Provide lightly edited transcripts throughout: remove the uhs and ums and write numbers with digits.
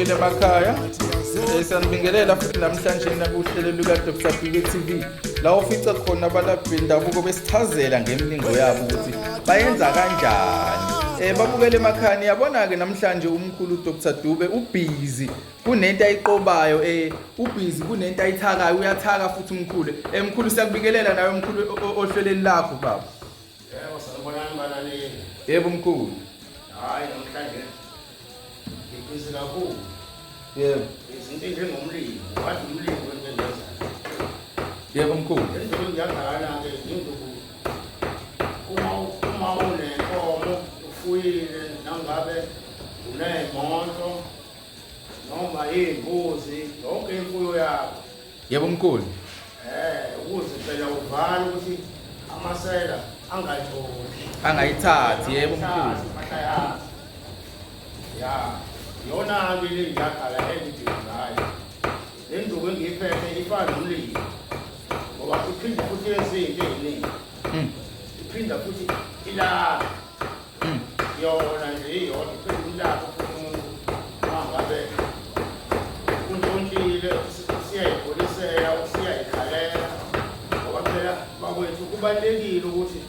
Babukeli emakhaya. Sanibingelela futhi namhlanje nakuhlelo luka Dr. Bhike TV. La ufica khona abalaphi bendabuko besichazela ngemilingo yabo ukuthi bayenza kanjani. Babukeli emakhaya niyabona ke namhlanje umkhulu Dr. Dube ubhizi kunento ayiqobayo ubhizi kunento ayithakayo uyathaka futhi umkhulu. Mkhulu siyakubingelela nawe mkhulu ohlelweni lakho baba. Yebo, sanibonani balaleli. Yebo mkhulu. Hayi namhlanje ngibhizi kakhulu. Yebo. Izinto njengomlilo, wathi umlilo into engenza. Yebo mkhulu. Induku ngiyadlala-ke induku uma unenkomo ufuyile nangabe uney'moto noma iy'mbuzi yonke imfuyo yakho. Yebo mkhulu. Ukuze phela uvale ukuthi amasela angayitholi. Angayithathi yebo mkhulu. Impahla yakho. Ya, yona-ke le ngiyaqala engidinga ngayo. Le nduku engiyiphethe ifana nomlilo. Ngoba iphinde futhi yenze izinto ey'ningi. Iphinda futhi ilaphe. Yona nje iyodwa iphinde ilaphe futhi umuntu uma ngabe untshontshile usiyayipholisela usiyayikhalela. Ngoba phela bakwethu kubalulekile ukuthi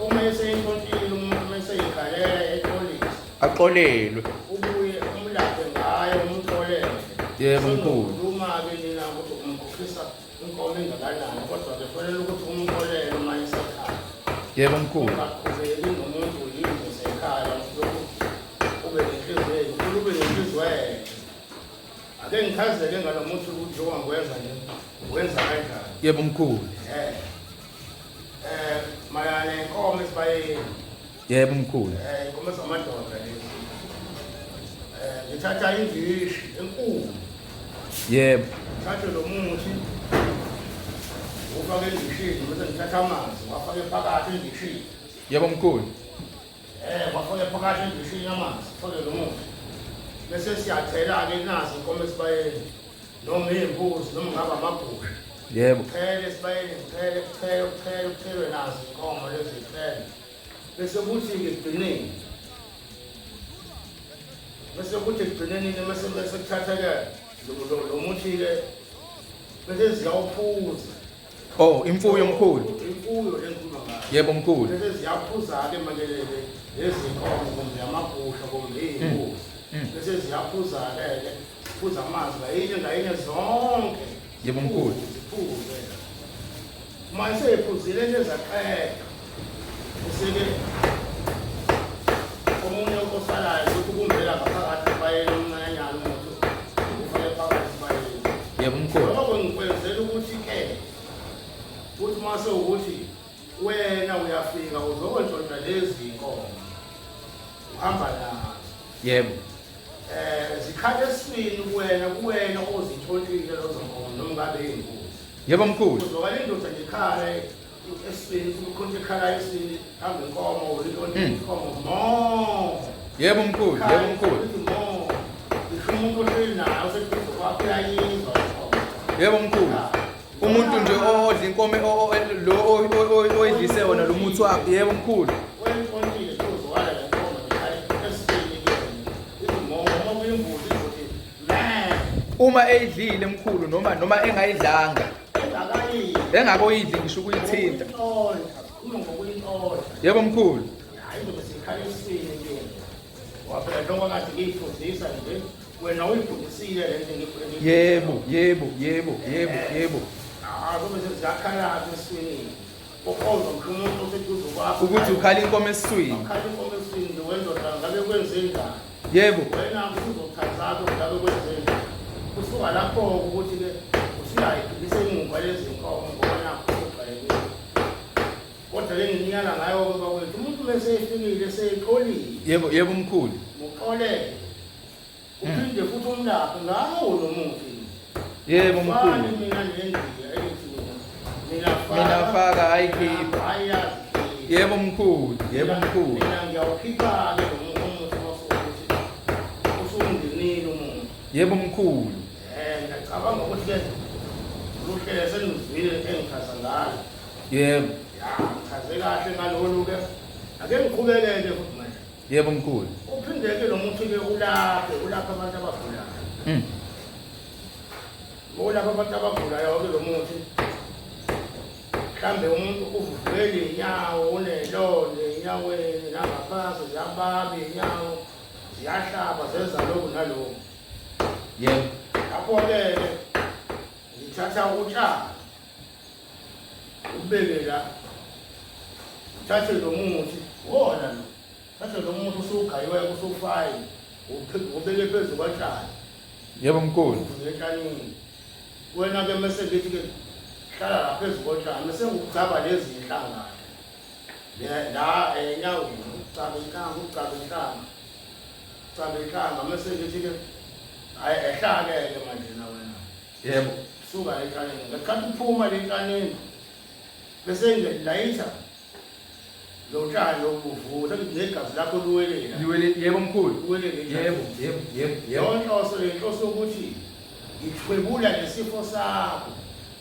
uma eseyintshontshile umuntu uma eseyikhalela exolise. Axolelwe. Ubuye umlaphe ngayo umxolele. Yebo mkhulu. Ukhuluma-ke nina ukuthi umkhokhisa inkomo engakanani kodwa-ke kufanele ukuthi umxolele uma esekhaya. Yebo mkhulu. Ungaqhubeki nomuntu yini usekhaya lokhu ube nenhliziyo enkulu ube nenhliziyo enhle. Ake ngichazele ngalo muthi ukuthi njengoba ngiwenza nje wenza kanjani. Yebo mkhulu. Mayelana nenkomo esibayeni. Yebo mkhulu. Inkomo zamadoda lezi. Ngithatha indishi enkulu. Yebo. Ngithathe lo muthi ufake endishini bese ngithatha amanzi wafake phakathi endishini. Yebo mkhulu. Wafake phakathi endishini amanzi, ufake lo muthi. Bese siyathela-ke nazi inkomo esibayeni noma iy'mbuzi noma ngabe amagusha. Yebo. Kuthele esibayeni, kuthele, kuthele, kuthele, kuthelwe nazi inkomo lezi zithele. Bese kuthi-ke ekugcineni, bese kuthi ekugcineni bese bese kuthatha-ke lo muthi-ke bese ziyawuphuza. Oh, imfuyo mkhulu. Imfuyo le ngikhuluma ngayo. Yebo mkhulu. Bese ziyaphuza-ke manje lezi nkomo kumbe amagusha kumbe iy'mbuzi. Bese ziyaphuza-ke ke, phuza amanzi ngayinye ngayinye zonke. Yebo mkhulu. Ziphuze. Uma seyiphuzile nje zaqeda. Bese-ke omunye osalayo ukuthi kumbela ngaphakathi esibayeni omncanyana umuthi ufake phakathi esibayeni. Yebo mkhulu. Lokho ngikwenzela ukuthi-ke kuthi uma sewukuthi wena uyafika uzokontshontsha lezi nkomo uhamba nazo. Yebo. Zikhala esiswini kuwena, kuwena ozithontile lezo nkomo noma ngabe iy'mbuzi. Yebo mkhulu. Uzokala indoda nje ikhala esiswini, ukhonto ikhala esiswini, hamba inkomo, uyintshontshe inkomo mo. Yebo mkhulu, yebo mkhulu. Mo. Ngisho umuntu ohleli naye oseduze kwakho uyayizwa inkomo. Yebo mkhulu. Umuntu nje odla inkomo lo oyidlise wona lo muthi wakho. Yebo mkhulu. Oyintshontshile uzokala le nkomo ikhala esiswini kuyena. Ithi mo, uma kuyimbuzi izothi me. Uma eyidlile mkhulu noma engayidlanga. Engakayidli. Engakoyidli ngisho ukuyithinta. Ngokuyintshontsha, khuluma ngokuyintshontsha. Yebo mkhulu. Hayi ndobe sikhala esiswini kuyena. Waphela njengoba kade ngiyifundisa nje, wena uyifundisile le nto engiyifundisile. Yebo, yebo, yebo, yebo, yebo. Ah, kube seziyakhala esiswini. Ukhonza ngisho umuntu oseduze kwakho. Ukuthi ukhala inkomo esiswini. Ukhala inkomo esiswini nje wendoda ngabe kwenze njani? Yebo. Wena uzochaza ukuthi ngabe kwenze njani. Kusuka lapho ukuthi-ke usuyayiphilisa emuva lezi nkomo ngoba nakho usujwayelile. Kodwa le nginiyala ngayo-ke bakwethu, umuntu uma esefikile eseyixolile. Yebo, yebo mkhulu. Muxolele. Uphinde futhi umlaphe ngawo lo muthi. Yebo mkhulu. Fani mina nendiya elithi mina. Mina faka. Mina faka ayikhipha. Ayiyazikhipha. Yebo mkhulu, yebo mkhulu. Mina ngiyawukhipha-ke lo muthi masukuthi usungenile umuntu. Yebo mkhulu. Ngiyacabanga ukuthi-ke luhlelo senizwile engichaza ngalo. Yebo. Ya, ngichaze kahle ngalolu-ke. Ake ngiqhubekeke futhi manje. Yebo mkhulu. Uphinde-ke lo muthi-ke ulaphe, ulaphe abantu abagulayo. Ulapha abantu abagulayo-ke lo muthi. Mhlambe umuntu uvuvukele iy'nyawo, unelonda ey'nyaweni, nangaphansi ziyababa iy'nyawo, ziyahlaba, zenza lokhu nalokhu. Yebo. Lapho-ke ngithatha utshani ubeke la, uthathe lo muthi wona lo, thathe lo muthi usugayiwe usufayini, ubeke phezu kotshani. Yebo mkhulu. Etshanini. Wena-ke mese ngithi-ke hlala la phezu kotshani, mese ngikugcaba lezi zinhlanga la enyaweni, ukugcaba inhlanga, ukugcaba inhlanga, ukugcaba inhlanga, mese ngithi-ke hhayi ehlake-ke manje na wena. Yebo. Suka etshanini. Ngesikhathi uphuma le tshanini bese ngilayitha lo tshani lobuvutha negazi lakho liwelela. Liwele yebo mkhulu. Liwelele. Yebo, yebo, yebo, yebo. Leyo nhloso le nhloso yokuthi ngithwebula lesifo sakho.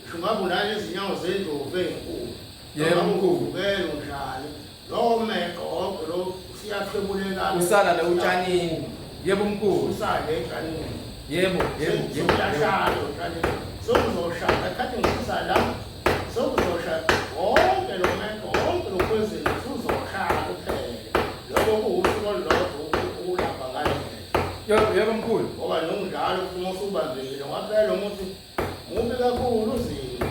Ngisho ngabe unalezi nyawo zendlovu ezinkulu. Yebo mkhulu. Uvukele unjani? Lowo meqo wonke lo usiyathwebuleka. Usala la utshanini. Yebo mkhulu. Usale etshanini. Yebo, yebo, yebo. Sekuyahlala utshanini. Sekuzoshada kade ngisusa la. Sekuzoshada wonke lo meqo wonke lo kwezini usuzoshaya kuphele. Lokho kuwusuku olulodwa ukulapha ngale ndlela. Yebo, yebo mkhulu. Ngoba nomdlalo uma usubambekile ngoba lo muthi mubi kakhulu uzima.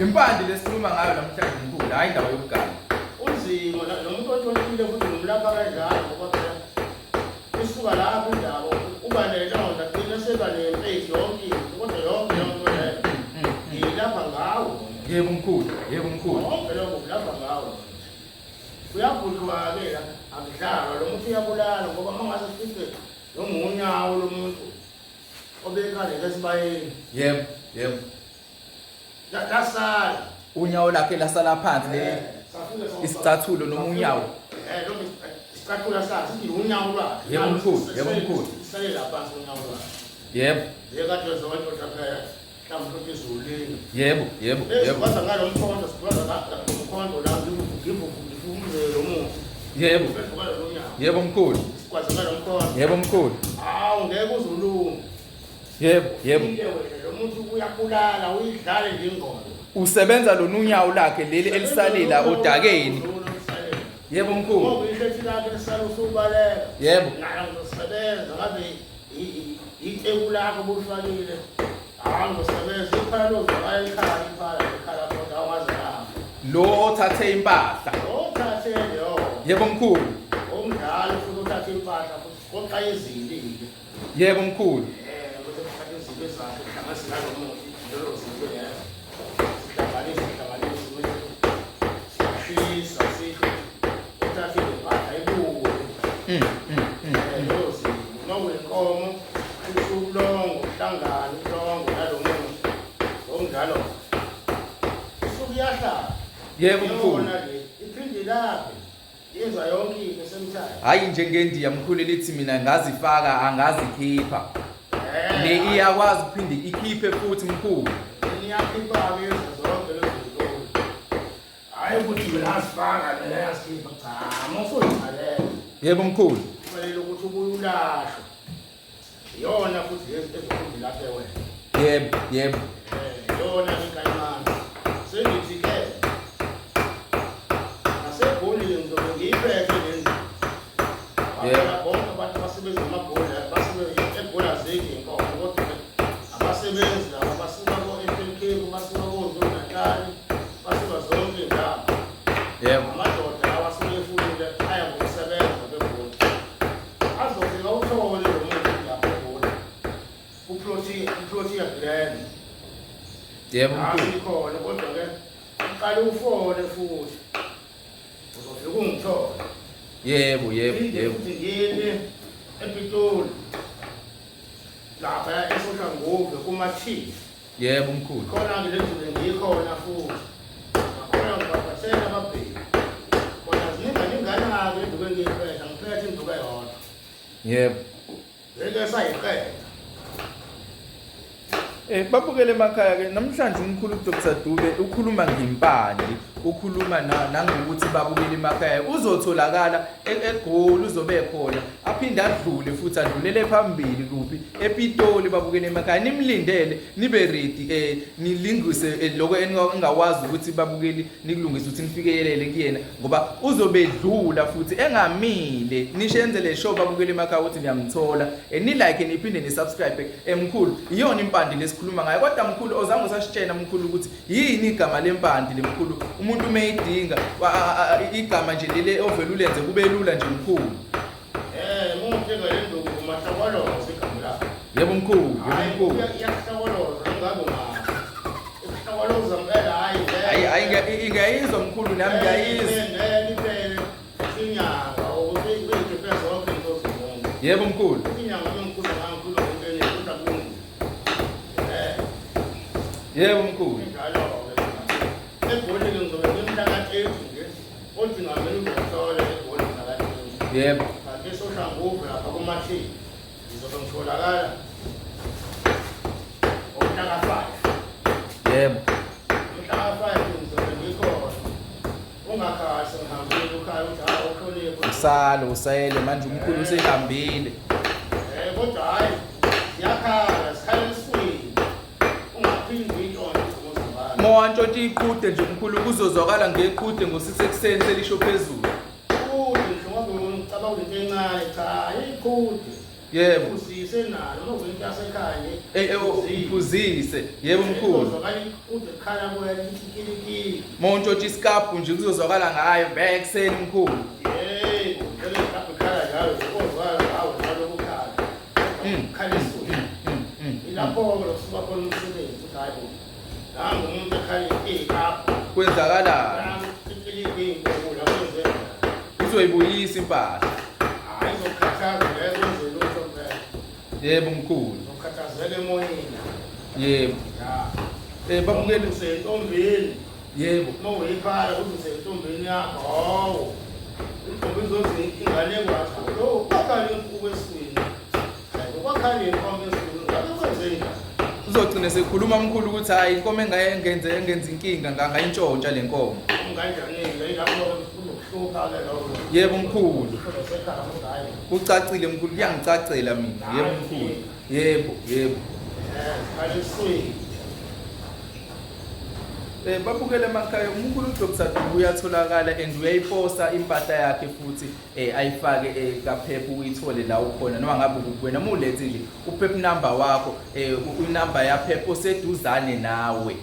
Impande lesikhuluma ngayo namhlanje mkhulu, hayi indaba yokuganga. Unzima nomuntu ontshontshile futhi ngimlapha kanjalo ngoba phela isuka lapho indaba uba nelonda gcina seba nempethu yonke into kodwa yonke leyo nto leyo ngiyilapha ngawo. Yebo mkhulu, yebo mkhulu. Yonke lokho ngilapha ngawo. Uyabhudlwa-ke la, akudlalwa lo muntu uyabulala ngoba uma ngase sifice noma unyawo lomuntu obekhalele esibayeni. Yebo, yebo. Lasala. Unyawo lakhe lasala phansi le isicathulo noma unyawo. Noma isicathulo sakhe sithi unyawo lwakhe. Yebo mkhulu, yebo mkhulu. Sisalela phansi unyawo lwakhe. Yebo. Yekade zonke phela mhlawumbe futhi izulini. Yebo, yebo, yebo. Sikwazi ngalo mkhonto, sikwazi ngalo mkhonto la ngivumzele lo muthi. Yebo. Yebo mkhulu. Sikwazi ngalo mkhonto. Yebo mkhulu. Hawu ngeke uzulunge. Yebo, yebo. Lo muntu uyabulala, uyidlale nje ingqondo. Usebenza lona unyawo lakhe leli elisalela odakeni. Yebo mkhulu. Ngoba ishethi lakhe lisala usubaleka. Yebo. Nalo ngizosebenza ngabe iteku lakho bulifakile. Hawu ngizosebenza iphala lozwakala ikhala iphala ikhala kodwa awazi lapho. Lo othathe impahla. Othathe leyo. Yebo mkhulu. Omdala futhi othathe impahla futhi qoqa izinto. Yebo mkhulu. Bese kuthatha izinto zakhe kuhlanganise nalo muthi lelo zinto lezo. Sihlanganise sihlanganise sishisa sisho uthathe impahla ibuye. Leyo zinto noma inkomo shisa ubulongo uhlangane ubulongo nalo muthi ngokunjalo. Usukuyahlala. Yebo mkhulu. Iphinde laphe. Yenza yonke into semthaya. Hayi njengendiya mkhulu lithi mina ngazifaka angazikhipha. Le iyakwazi ukuphinde ikhiphe futhi mkhulu. Iyakhipha ke yenza zonke lezo zinto. Hayi ukuthi mina ngazifaka mina yazikhipha cha, mawusuyiqalela. Yebo mkhulu. Kufanele ukuthi ubuye ulashwe. Iyona futhi lezi ezokuthi laphe wena. Yebo, yebo. Iyona inkayimana. Sengithi ke nasegoli ngizobe ngiyiphethe le ndlu. Yebo. Bonke abantu abasebenza emagoli basebenza egoli azikho inkomo kodwa abasebenzi laba basuka ko-Eastern Cape, basuka koZulu-Natal, basuka zonke indawo. Yebo. Amadoda lawa asuke efuyile aya ngokusebenza begoli. Azofika uthole lo muntu lapho egoli. Ku-Protea Glen. Yebo mkhulu. Asikhona kodwa ke uqale ufone futhi. Uzofika ungithole. Yebo, yebo, yebo. Futhi ngine ePitoli. Lapha eSoshanguve kuma-T. Yebo mkhulu. Khona ke lendlu ngikhona futhi. Nakhona ngibaphathela ababheki. Khona ziningi ningana-ke induku engiyiphethe, ngiphethe induku eyodwa. Yebo. Ngeke sayiqeda. Babukele emakhaya ke namhlanje umkhulu Dr Dube ukhuluma ngempande, ukhuluma nangokuthi babukele emakhaya uzotholakala eGoli, uzobe khona aphinde adlule futhi adlulele phambili kuphi ePitoli. Babukele emakhaya, nimlindele, nibe ready, nilingise lokho eningakwazi ukuthi babukeli nikulungise ukuthi nifikelele kuyena, ngoba uzobe edlula futhi engamile. Nishenze le show, babukele emakhaya, ukuthi niyamthola. Ni-like niphinde ni-subscribe. Mkhulu, iyona impande lesikhuluma ngayo, kodwa mkhulu ozange usasitshena mkhulu ukuthi yini igama lempande lemkhulu, umuntu uma eyidinga igama nje leli ovele ulenze kube lula nje mkhulu. Mungithenga le nduku uMahlokoloza igama lakho. Yebo mkhulu, yebo. Hhayi, Mkhulu. Iyahlokoloza ngabe ungazi. Ikuhlokoloza impela, hhayi ngeke. Hayi hayi, ngiyayizwa mkhulu, nami ngiyayizwa. Ngeke iphele inyanga ukuthi uyikhiphe zonke into zomuntu. Yebo mkhulu. Inyanga mengikhuluma ngayo ngikhuluma ngento eningi kodwa kulungile. Yebo mkhulu. Njalo-ke. EGoli-ke ngizobe ngimhla ka-30 nje. Odinga mina uzothola eGoli mhla ka-30. Kanti eSoshanguve lapha kumathini ngizobe ngitholakala ngomhla ka-5. Umhla ka-5 ngizobe ngikhona. Ungakhasi ngihambile ukhaya uthi hawu uhloniphe. Usale usayele manje umkhulu usehambile. Kodwa hhayi siyakhala, sikhala esiswini. Ungaphindi intshontsho umuzi. Uma wantshontsha iqhude nje mkhulu, kuzozwakala ngeqhude ngo-6 ekuseni selisho phezulu. Iqhude ngisho ngoba ngicabanga into encane, cha iqhude. Uzise nalo uma kuyinto yasekhaya nje. Eh, uphuzise, yebo mkhulu. Kuzwakala iqhude khala kuwena lithi kilikili. Uma untshontsha isikabhu nje kuzozwakala ngayo bhe ekuseni mkhulu. Yebo, njalo ikhala njalo kozwakala ngawe njalo kukhala. Khala esiswini. Ilapho-ke lokusuka khona umsebenzi ukuthi hayi bo, nangu umuntu ekhala iy'kabhu. Kwenzakalani? Nangu ikiliki iy'nkukhu la kwenzeka. Uzoyibuyisa impahla. Hhayi izokukhathaza ngeke kwenze lutho kuphela. Yebo mkhulu. Uzokhathazeka emoyeni. Yebo. Ya. Babukeli usentombini. Yebo. Uma uyiphala ukuthi usentombini yakho, hawu. Intombi izothi ingane kwathi, lo kwakhala inkukhu esiswini. Hayi kwakhala inkomo esiswini. Ngabe kwenze njani? Uzogcina sekhuluma mkhulu ukuthi hayi inkomo engayengenze engenza inkinga ngangayintshontsha le nkomo. Unganjani-ke ilapho kuzokuhlupha-ke lokho. Yebo mkhulu. Sekhaya ukuthi hhayi. Kucacile mkhulu, kuyangicacela mina. Yebo mkhulu. Yebo, yebo. Sikhala esiswini. Babukele emakhaya, umkhulu Dr Dube uyatholakala and uyayiposa impahla yakhe futhi ayifake kaphepha uyithole la ukhona noma ngabe ukuwena uma ulethe nje uPEP number wakho, inamba yaPEP oseduzane nawe,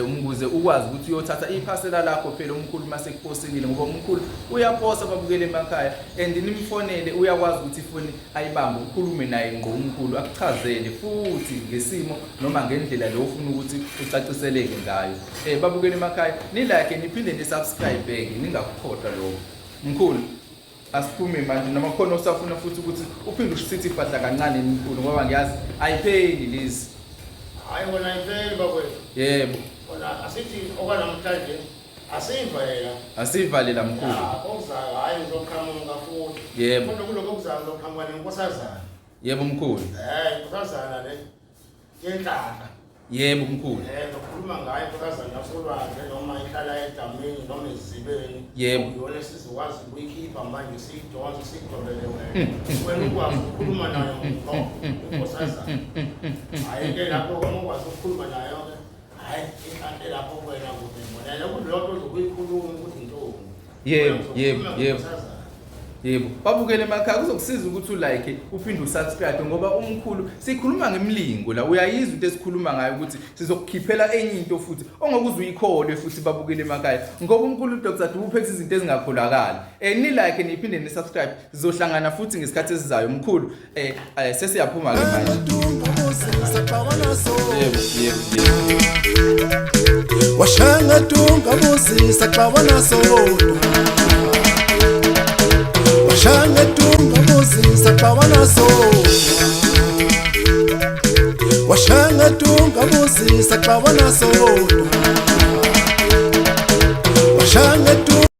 ukuze ukwazi ukuthi uyothatha iphasela lakho phela umkhulu mase kuposelile, ngoba umkhulu uyaposa, babukele emakhaya, and nimfonele uyakwazi ukuthi ifoni ayibambe ukhulume naye ngqo umkhulu akuchazele futhi ngesimo noma ngendlela lo ufuna ukuthi ucaciseleke ngayo. Babukele emakhaya, ni like niphinde ni subscribe ke, ningakukhohlwa lokho. Mkhulu, asiphume manje noma khona usafuna futhi ukuthi uphinde usithi fahla kancane mkhulu, ngoba ngiyazi ayipheli lezi. Hhayi wona ayipheli bakwethu. Yebo. Kona asithi okwanamhlanje asivalela. Asivalela mkhulu. Ya, okuzayo hhayi ngizoqhamuka futhi. Yebo. Kodwa kuloko okuzayo ngizoqhamuka nenkosazana. Yebo mkhulu. Inkosazana le yenhlaka. Yebo mkhulu. Ngizokhuluma ngayo inkosazana yasolwandle noma ihlala edamini noma ezibeni. Yebo. Iyona esizokwazi ukuyikhipha manje siyidonse siyidobele wena. Wena ukwazi ukukhuluma nayo ngqo inkosazana. Hhayi ke lapho uma ukwazi ukukhuluma nayo ke hhayi inhlanhla lapho kuwena kude mbonele kuleyo nto ozokuyikhuluma ukuthi intoni. Yebo, yebo, yebo. Yebo, babukele emakhaya, kuzokusiza ukuthi ulike uphinde usubscribe, ngoba umkhulu sikhuluma ngemlingo la, uyayizwa into esikhuluma ngayo ukuthi sizokukhiphela enye into futhi ongokuze uyikholwe futhi, babukele emakhaya, ngoba umkhulu Dr Dube uphethe izinto ezingakholakali. Ni like niphinde ni subscribe, sizohlangana futhi ngesikhathi esizayo mkhulu. Sesiyaphuma ke manje. Yebo, yebo, yebo. Washanga tunga muzisa xabana sodwa, washanga tunga muzisa xabana sodwa, washanga tunga muzisa xabana sodwa, washanga tunga.